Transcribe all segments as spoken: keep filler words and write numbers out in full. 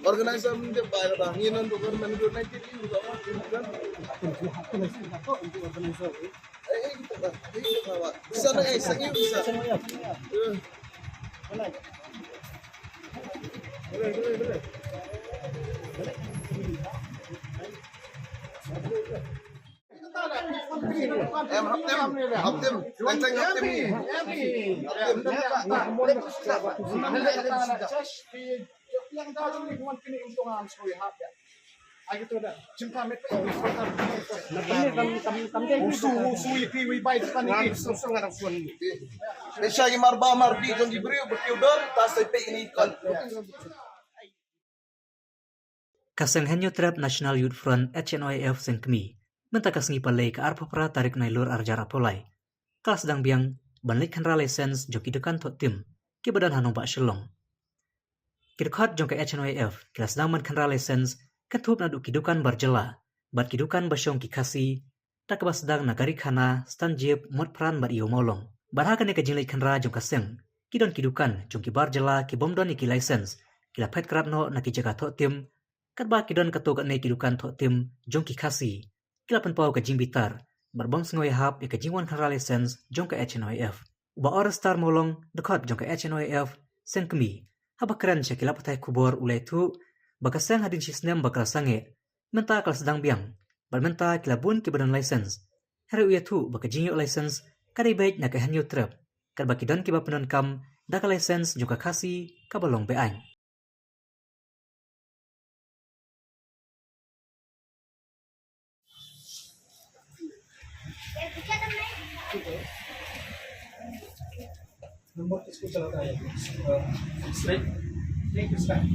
Organizer mynta ba, ba ngi nang duk organizer, organizer. Bisa na, eh, sangyu bisa. Eh. Em, hap tem, hap tem. Teng, teng, hap tem ni. Hap tem. Ka seng Hynñiewtrep National Youth Front, H N Y F, Seng Kmie, mynta ka sngi Palei ka arphew phra tarik Nailur arhajar arphew lai, ka la sdang biang ban leit khynra license jong ki dukan thoh tim kiba don ha nongbah Shillong. Ki dkhot jong ka H N Y F ki la sdang ban khynra license kynthup naduh ki dukan bar jylla bad ki dukan ba shong ki Khasi, da kaba sdang na Gari Khana, Stand Jeep, Motphran bad Ïew Mawlong. Bad ha kane ka jingleit khynra jong ka seng, ki don ki dukan jong ki bar jylla ki bym don ïa ki license ki la phet krad noh na ki jaka thoh tim, katba ki don katto katne ki dukan thoh tim jong ki Khasi, ki la pynpaw ka jingbitar bad bym sngew ïahap ïa ka jingwan khynra license jong ka H N Y F. U Bah Orestar Mawlong, dkhot jong ka H N Y F Seng Kmie, haba kren sha ki lad pathai khubor u la ïathuh ba ka seng hadien shi snem ba ka la sangeh, mynta ka la sdang biang bad mynta ki la bun kiba don license. Hynrei u ïathuh ba ka jingïoh license ka dei beit na ka Hynñiewtrep, katba ki don kiba pyndonkam da ka license jong ka Khasi kaba long be-aiñ. नंबर किसको चलाता है? स्ट्रेट, स्ट्रेट किसका है?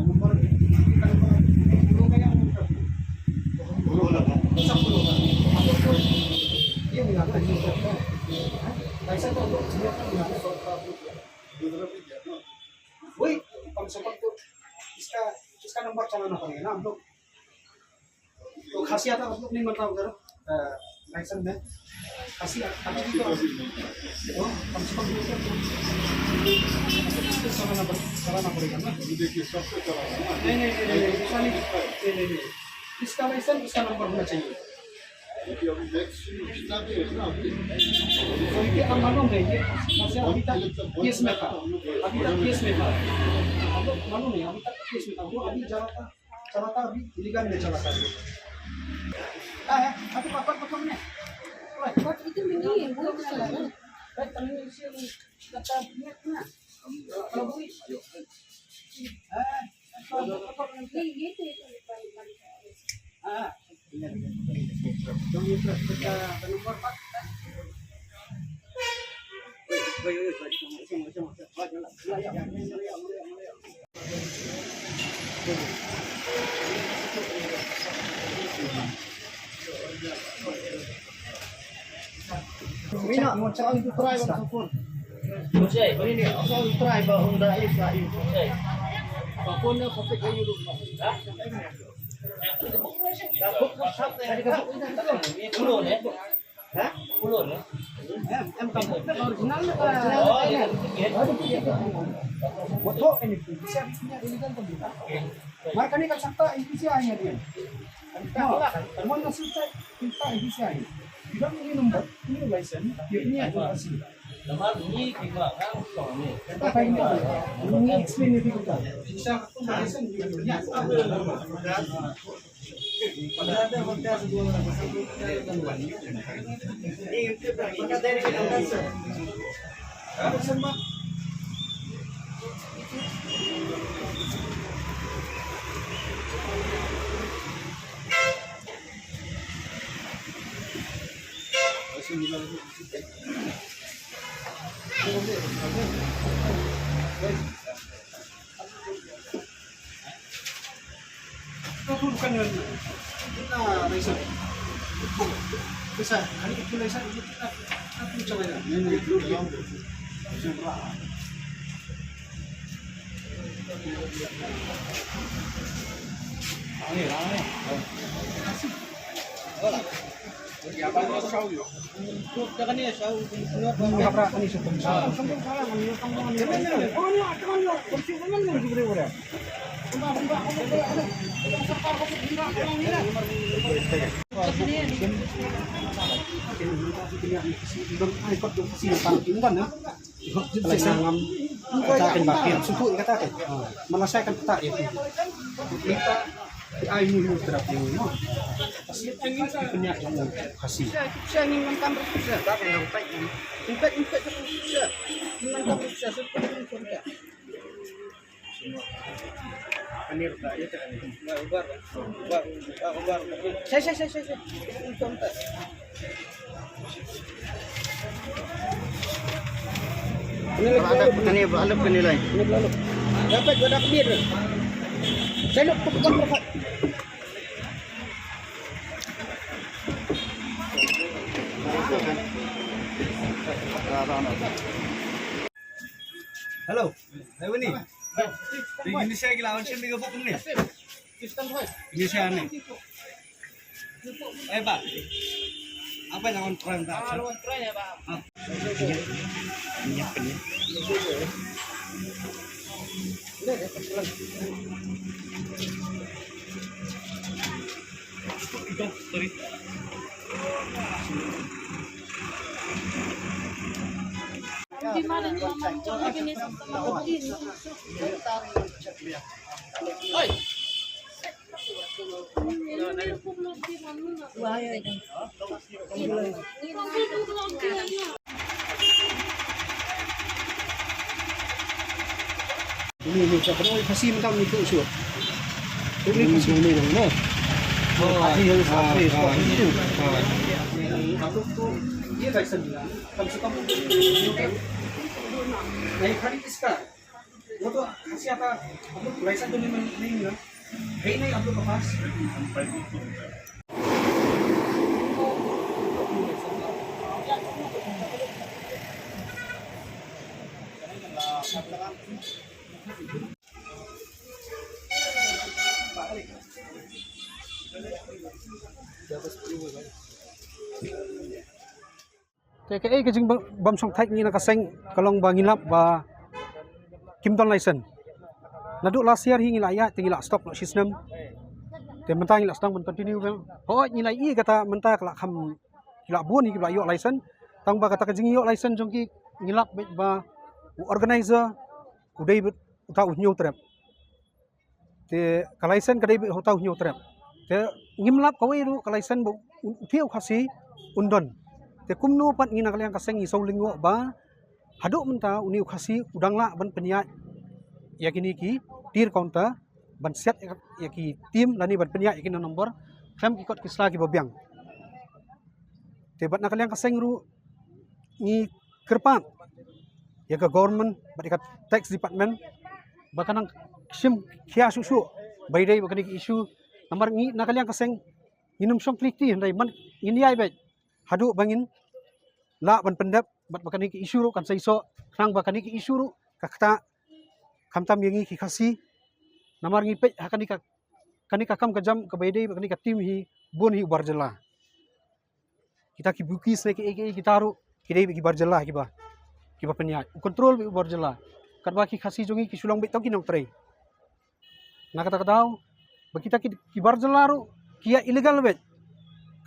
नंबर, नंबर, लोगों का या उनका? लोगों का। सब लोगों का। आप लोग को ये मिला ना, ये करता है। पैसा तो आप लोग मिला ना। दूसरा भी दिया ना। वही कम से कम तो इसका, इसका नंबर चलाना पड़ेगा ना हम लोग। तो खासी आता आप लोग नहीं बनता उधर, अ, लाइसेंस में। खासी आ-, खासी तो, तो कम से कम दो सौ तो इसको चलाना पड़-, चलाना पड़ेगा ना। नहीं, नहीं, नहीं, नहीं, नहीं, ऐसा नहीं। नहीं, नहीं, नहीं। इसका लाइसेंस, इसका नंबर होना चाहिए। तो ये क्या मालूम है, ये समस्या अभी तक केस में था, अभी तक केस में था। आप लोग मालूम है, अभी तक केस में था, वो अभी जा रहा था, चला था, अभी इलीगल में चला था। हाँ, है, अभी पापा को तुमने, बट इधर में नहीं है, वो तो चला है। बट तुमने इसे करता है ना। Mar kane ka sakta N P C I ïa dien. Ka mon na sakta sakta N P C I. Ki don ni number, ni license, ki ni atu asi. Kata ka ni, ni explain ni kita. Bisa license ni. Kata kan ba pin suku kata kan. Malaysia kan kata ya. Kita ai ni mu terap ni mu. Pasti pengin penya yang kasih. Saya ni mantan berpisah. Empat empat berpisah. Mantan berpisah. Saya saya saya saya. Ini lagi. Ada petani beralap ke nilai. Ini beralap. Dapat gua dapat dia. Saya nak tukar berkat. Hello. Hai Wani. Di Indonesia gila macam ni gabuk ni. Indonesia ni. Eh, Pak. Apa yang lawan tren tak? Ini ni tak pernah kasih mentang ni tu sure. Ini kasih ini dong no. Oh, ini yang satu. Aku tu dia dah senang. Kamu suka pun. Naik hari iskar. Wo to kasi ata, ab loog license to nahi, nahi mila. Hai nahi ab loog ke paas. Te kaei ka jingbym shongthait ngi na ka seng ka long ba ngi lap ba kim don license. Naduh last year hi ngi la ïaid te ngi la stop noh shisnem. Te mynta ngi la sdang ban continue bha. Hooid ngi la ïohi kata mynta ka la kham ki la bun hi ki la ïoh license. Tang ba kata ka jingïoh license jong ki ngi lap beit ba u organizer u dei beit uta u Hynñiewtrep. Te ka license ka dei beit uta u Hynñiewtrep. Te ngim lap kawei ruh ka license ba u, u thiah u Khasi un don. Te kumno pat ngi na ka liang ka seng ngi sngewlyngngoh ba haduh mynta une u Khasi u dang lah ban pynïaid ïa kine ki tir counter ban siat ïa ki tim lane ban pynïaid ïa kine nombor khlem ki kot ki sla kiba biang. Te bad na ka liang ka seng ruh ngi kyrpad ïa ka government bad ïa ka tax department ba kan nang shim khia shuh shuh ba ïadei bad kane ka issue. Namar ngi na ka liang ka seng ngin ym shong khlieh hynrei man ngin ïai beit haduh ba ngin lah ban pyndep bad ba kane ka issue ruh kan sa ïoh khnang ba kane ka issue ruh ka ktah khamtam ïa ngi ki Khasi. Namar ngi peit ha kane ka, kane ka kam ka jam kaba ïadei bad kane ka tim hi bun hi u bar jylla. Kita ki bookies ne kiei kiei kita ruh ki dei beit ki bar jylla kiba, kiba pynïaid. U control beit u bar jylla. Katba ki Khasi jong ngi ki shu long beit tang ki nongtrei. Na kata ka daw ba kita ki, ki bar jylla ruh ki ïa illegal beit.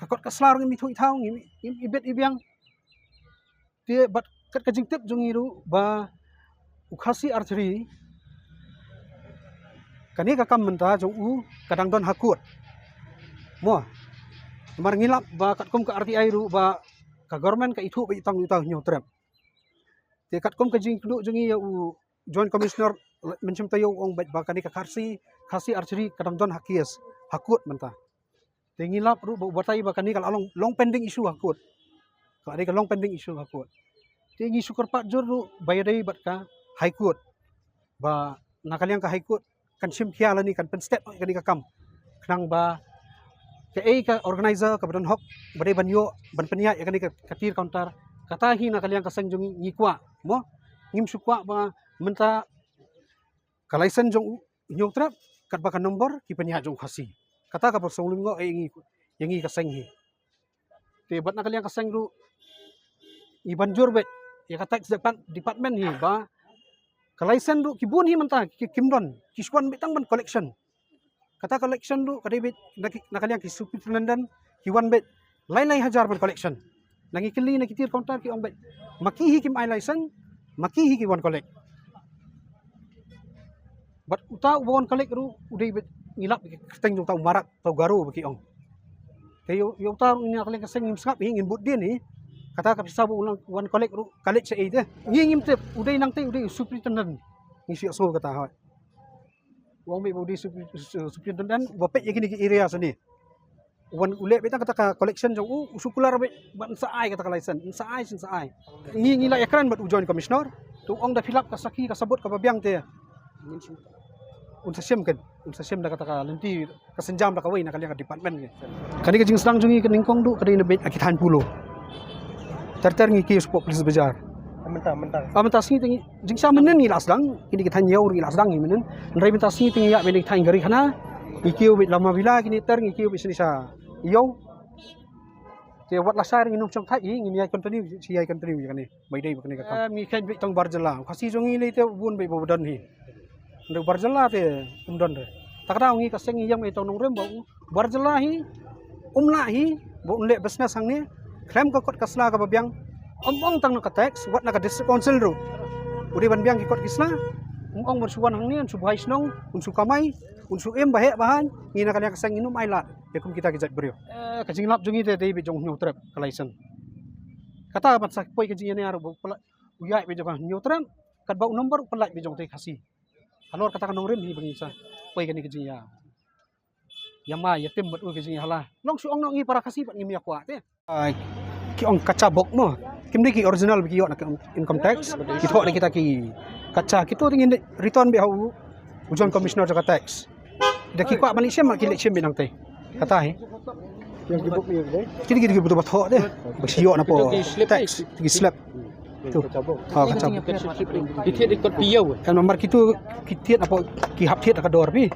Ka kot ka sla ruh ngim ithuh ithaw, ngim, ngim ibit ibiang. Te bad kat ka jingtip jong ngi ruh ba u Khasi Archery kane ka kam mynta jong u ka dang don ha court. Mo. Namar ngi lap ba katkum ka R T I ruh ba ka government ka ithuh beit tang uta u Hynñiewtrep. Te katkum ka jingkynduh jong ngi ïa u Joint Commissioner Mynshem Taïew u ong beit ba kane ka Khasi, Khasi Archery ka dang don ha case ha court mynta. Te ngi lap ruh ba u batai ba kane ka la long, long pending issue ha court. Ka la dei ka long pending issue ha court. Te ngi shu kyrpad jur ruh ba ïadei bad ka High Court ba na ka liang ka High Court kan shim khia lane kan pynstet kane ka kam. Khnang ba kaei ka organizer kaba don hok ba dei ban ïoh ban pynïaid ïa kane ka, ka tir counter. Kata hi na ka liang ka seng jong ngi ngi kwah mo, ngim shu kwah ba mynta ka license jong u Hynñiewtrep katba ka nombor ki pynïaid jong u Khasi. Kata kaba sngewlyngngoh ïa ngi, ïa ngi ka seng hi. Te bad na ka liang ka seng ruh i ban jur bad ïa ka tax depart-, department hi ba ka license ruh ki bun hi mynta ki kim don, ki shu wan bad tang ban collection. Kata collection ruh ka dei bad na ki, na ka liang ki superintendent ki wan bad lai lai hajar ban collection. Na ngi kylli na ki tied counter ki ong bad ma ki hi kim ai license, ma ki hi ki wan collect. Bad uta uba wan collect ruh u dei bad ngi lap ki kyrteng jong uta u Marak, uta u Garo ba ki ong. Te ïa, ïa uta ruh ngi na ka liang ka seng ngim sngap hi, ngin bud dien hi. Kata ka pisa ba u wan collect ruh ka leit sha ei te. Ngi ngim tip u dei nangtei u dei u superintendent. Ngi shu ïohsngew kata hoi. U ong bad ba u dei super-, super-, superintendent uba peit ïa kine ki area sani. U wan u leh bad tang kata ka collection jong u, u shu kular bad, bad sa ai kata ka license, sa ai, sa ai. Ngi, ngi la ïakren bad u Joint Commissioner, te u ong da fill up ka sakhi ka sabut kaba biang te un sa shim kan, un sa shim da kata ka lynti ka sienjam da kawei na ka liang ka department kan. Kane ka jingsdang jong ngi ka nyngkong duh ka dei na beit ha ki thaiñ Polo. Ter ter ngi kiew shapoh Police Bazar. Mynta, mynta. Ah, mynta sngi te ngi, jingshisha mynnin ngi la sdang, kine ki thaiñ Ïew ruh ngi la sdang hi mynnin. Hynrei mynta sngi te ngi ïaid beit na ki thaiñ Garikhana, ngi kiew beit Lamavila, kine ter ngi kiew beit shane sha Ïew. Te wat la shai ruh ngin ym shong thait hi, ngin ïai continue, shi ïai continue ïa kane. Ba ïadei bad kane ka kam. Em, ngi kheiñ beit tang bar jylla. U Khasi jong ngi lei te u bun beit ba u don hi. Hynrei bar jylla te um don re. Ta ka daw ngi ka seng ngi ïeng beit tang nongrim ba u bar jylla hi um lah hi ba un leh business hangne. Khlem ka kot ka sla kaba biang. Um ong tang na ka tax, wat na ka district council ruh u dei ban biang ki kot ki sla. Um ong ban shu wan hangne, un shu bhai shnong, un shu kamai, un shu im ba heh ba haiñ. Ngi na ka liang ka seng ngin ym ailad ïa kum kita ki jait briew. Eh, ka jinglap jong ngi te dei beit jong u Hynñiewtrep ka license. Kata ban sa poi ka jingïania ruh ba u pla-, u ïaid beit jong ka Hynñiewtrep, katba u number u pynlait beit jong te Khasi. Halor kata ka nongrim hi ba ngi sa poi kane ka jingïa, ïa ma ïa tim bad u ka jingïahala. Long shu ong noh ngi para Khasi bad ngim ïa kwah te. Ah, ki ong kacha bok mo. Kim dei ki original ba ki ïoh na ka income tax. Ki thoh da kita ki kacha, kito te ngin return beit ha u, u Joint Commissioner jong ka tax. Da ki kwah ban leit shim, ki leit shim beit nangtei. Kata hi. Kito, kito, kito ba thoh te. Ba shi ïoh na po tax, ki slip. Tu. Ha, kacha bok. Ki thied kot phi ïoh. Kan namar kito ki thied na po, ki hap thied ka dor phi.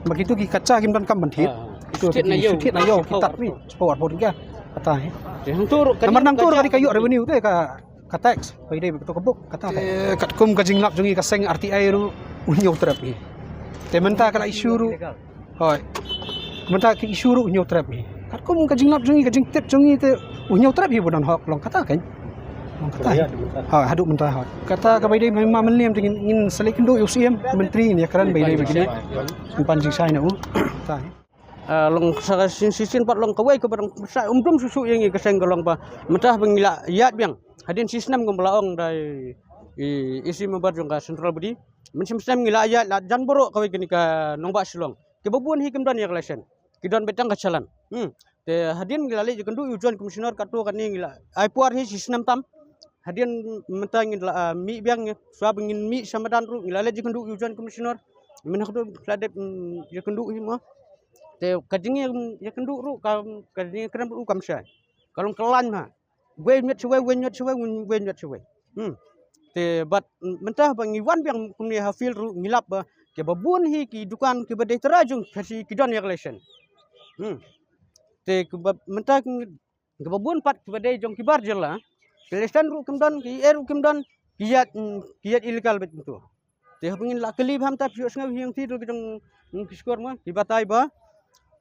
Namar kito ki kacha kim donkam ban thied. Kito thied na ïoh, ki tat phi. Sport port ka. Kata hi. Namar nangto ruh ka dei ka ïoh revenue te ka ka tax, ba ïadei bad kato ka bok, kata ka. Te katkum ka jinglap jong ngi ka seng R T I ruh u Hynñiewtrep hi. Te mynta ka la issue ruh. Hoi. Mynta ka issue ruh u Hynñiewtrep hi. Katkum ka jinglap jong ngi, ka jingtip jong ngi te u Hynñiewtrep hi ba don hok long kata kan. Long kata. Hoi, haduh mynta hoi. Kata kaba ïadei ma Mylliem te ngin, ngin sa leit kynduh ïa u Syiem, Myntri ngin ïakren ba ïadei bad kine. Ngin pan jingshai na u. Kata hi. Ah, long sa ka shisien, shisien pat long kawei kaba dang pyrshah umdum shuh shuh ïa ngi ka seng ka long ba mynta ba ngi la ïaid biang hadien shi snem kumba la ong da i, i, i C member jong ka central body. Mynshem snem ngi la ïaid la jan baroh kawei kane ka nongbah Shillong. Kiba bun hi kim don ïa ka license. Ki don beit tang ka challan. Hmm. Te hadien ngi la leit ïakynduh ïa u Joint Commissioner kato kane ngi la ai por hi shi snem tam. Hadien mynta ngi la, ah, mih biang ngi, shuwa ba ngin mih sha madan ruh ngi la leit ïakynduh ïa u Joint Commissioner. Mynta haduh la dep, mm, ïakynduh hi mo. Te ka jingïakynduh ruh ka, ka jingïakren ruh kam shai. Ka long ka lain ma. Wei ñiut shawei, wei ñiut shawei, wei ñiut shawei. Hmm. Te bad, mm, mynta ba ngi wan biang kumne ha field ruh ngi lap ba kiba bun hi ki dukan kiba dei trai jong Khasi ki don ïa ka license. Hmm. Te kiba mynta ngi Kiba bun pat kiba dei jong ki bar jylla, ki license ruh kim don, ki ei ruh kim don, ki ïaid, mm, ki ïaid illegal beit mynta. Te haba ngin la kylli bha mynta phi ïohsngew hi ïa ki dei ki jong, mm, ki skur ma, ki batai ba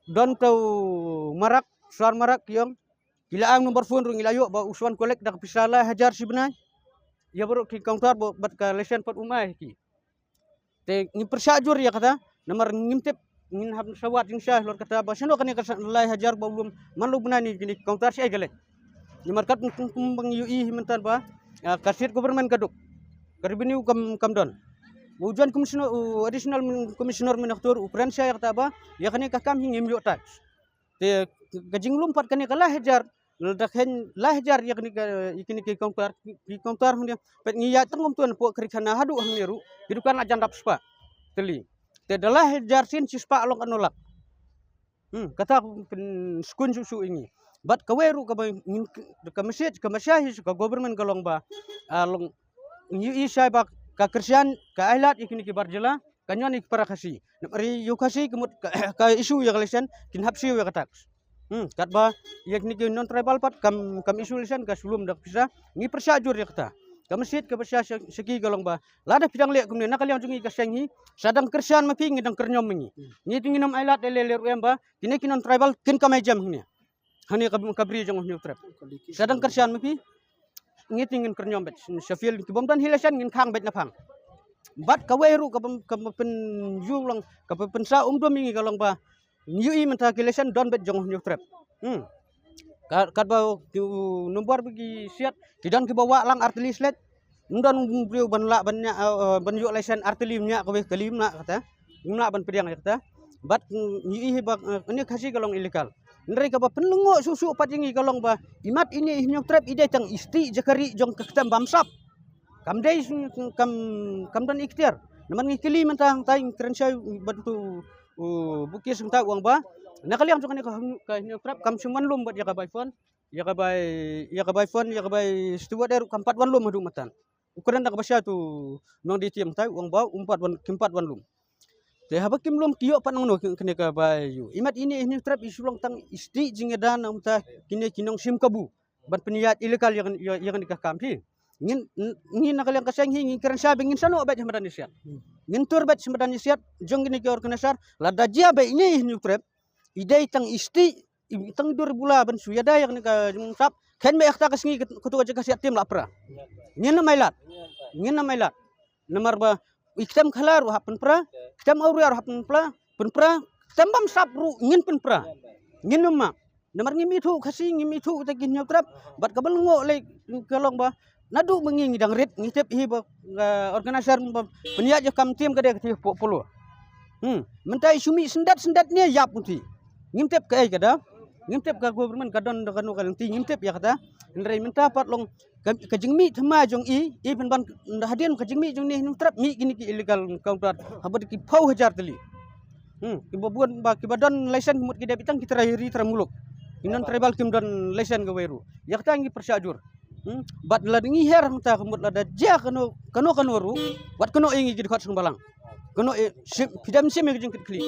don to Marak, Sor Marak ki ong. Ki la ai number phone ruh ngi la ïoh ba u sa wan collect da ka pisa lai hajar shi bnai. Ïa baroh ki counter ba bad ka license pat um ai ki. Te ngim pyrshah jur ïa kata, namar ngim tip, ngin hap sa wad jingshai halor kata ba shano kane ka sa lai hajar ba u lum man la u bnai ne kine ki counter shaei ka leit. Namar kat kum, kum, kum ba ngi ïohi hi mynta ba, ah, ka state government ka duk. Ka revenue kam, kam don. U Joint Commissioner, u Additional Commissioner Mynta u kren shai ïa kata ba ïa kane ka kam hi ngim ïoh tax. Te ka jinglum pat kane ka lai hajar, lada kheiñ lai hajar ïa kane ka, ïa kane ki counter, ki counter hangne, peit ngi ïaid tang kumto na pok Kharikana haduh hangne ruh, ki dukan la jan dap spah tylli. Te da lai hajar sien shi spah long katno lak. Hmm, kata pynskun shuh shuh ïa ngi. Bad kawei ruh kaba ngin, ka message, ka message hi sha ka government ka long ba, ah, long ngi ïohi shai ba ka kyrshan, ka ailad ïa kine ki bar jylla, ka ñion ïa ki para Khasi. Namar ïa u Khasi ka mut ka, ka issue ïa ka license, kin hap siew ïa ka tax. Hmm, katba ïa kine ki non tribal pat kam, kam isolation ka shu lum da ka pisa. Ngi pyrshah jur ïa kata. Ka message kaba sha sha ki ka long ba lada phi dang leh kumne na ka liang jong ngi ka seng hi, sa dang kyrshan ma phi, ngi dang kyrñiom ma ngi. Ngi te ngin ym ailad da leh leh ruh em ba kine ki non tribal kin kamai jem hangne. Hangne ka, ka bri jong u Hynñiewtrep. Sa dang kyrshan ma phi, ngi te ngin kyrñiom beit. Sha field ki bym don hi election ngin khang beit na phang. Bad kawei ruh kaba, kaba pynjulong, kaba pynsa umdum ïa ngi ka long ba ngi ïohi mynta ki election don beit jong u Hynñiewtrep. Hmm. Ka, katba ki, u, nombor ba ki siat, ki don kiba wah lang artylli slet. Ym don u briew ban lah ban ñiah, eh, eh, ban ïoh license artylli ñiah kawei kali ym lah kata. Ym lah ban pdiang ïa kata. Bad, mm, ngi ïohi ba, eh, kane Khasi ka long illegal. Hynrei kaba pynlyngngoh shuh shuh pat ïa ngi ka long ba imat ine i Hynñiewtrep i dei tang i stieh jaka ri jong ka ktem bamsap. Kam dei shu-, kam, kam don ikhtiar. Namar ngi kylli mynta hangtai ngi kren shai bad uto u Bukis hangtai u ong ba na ka liang jong kane ka Hynñiew-, ka Hynñiewtrep kam shym wan lum bad ïa ka bai phone, ïa ka bai, ïa ka bai phone, ïa ka bai steward ruh kam pat wan lum haduh mynta. U kren da kaba shai uto u nongdie team hangtai u ong ba um pat wan, kim pat wan lum. Te haba kim lum ki ïoh pat nangno kane ka bai ïoh. Imat ine i Hynñiewtrep i shu long tang i stieh jingïada na mynta kine ki nongshim kabu ban pynïaid illegal ïa kan, ïa, ïa kane ka kam phi. Ngin, ngin na ka liang ka seng hi ngin kren shai ba ngin sa noh beit ha madan ïasiat. Ngin tur beit ha madan ïasiat jong kine ki organizer, lada jia ba ine i Hynñiewtrep i dei tang i stieh, i tang dur bula ban shu ïada ïa kane ka jingmut sap. Khein beit ha kata ka sngi kato ka jaka siat tim la pra. Ngin ym ailad. Ngin ym ailad. Namar ba i ktem khla ruh hap pynpra, ktem awria ruh hap pynpra, pynpra, ktem bamsap ruh ngin pynpra. Ngin ym map. Namar ngim ithuh Khasi, ngim ithuh kita ki Hynñiewtrep, bad kaba lyngngoh lei ka long ba naduh ba ngi ngi dang rit, ngi tip hi ba, eh, organizer ba pynïaid ïa ka kam tim ka dei ka ti polo. Hmm, mynta i shu mih syndat syndat ne ïap uti. Ngim tip kaei ka da. Ngim tip ka government ka don da kano ka lynti, ngim tip ïa kata. Hynrei mynta pat long ka, ka jingmih thymmai jong i, i pynban hadien ka jingmih jong ine i Hynñiewtrep mih kine ki illegal counter. Haba ki phew hajar tylli. Hmm, kiba bun ba kiba don license mut ki dei beit tang ki trai ri trai muluk. Ki non tribal kim don license kawei ruh. Ïa kata ngi pyrshah jur. Hmm, bad lada ngi her hangta ka mut lada jia kano, kano kano ruh, wat kano ïa ngi ki dkhot sngewbha lang. Kano ïa, shim, phi dei ban shim ïa ka jingkitkhlieh.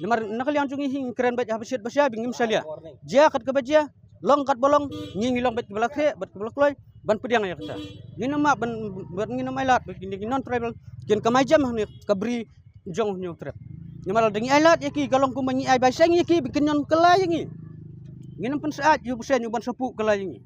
Namar na ka liang jong ngi hi ngi kren beit haba shit ba shai ba ngim salia. Jia kat kaba jia, long kat ba long, ngi ngi long beit kiba la khreh bad kiba la kloi ban pdiang ïa kata. Ngin ym map ban, ban ngin ym ailad ba kine ki non tribal kin kamai jem hangne ka bri jong u Hynñiewtrep. Namar lada ngi ailad ïa ki ka long kumba ngi ai bai seng ïa ki ba kin ñion kylla ïa ngi. Ngin ym pynsaid ïa u bseiñ u ban sapuh kylla ïa ngi.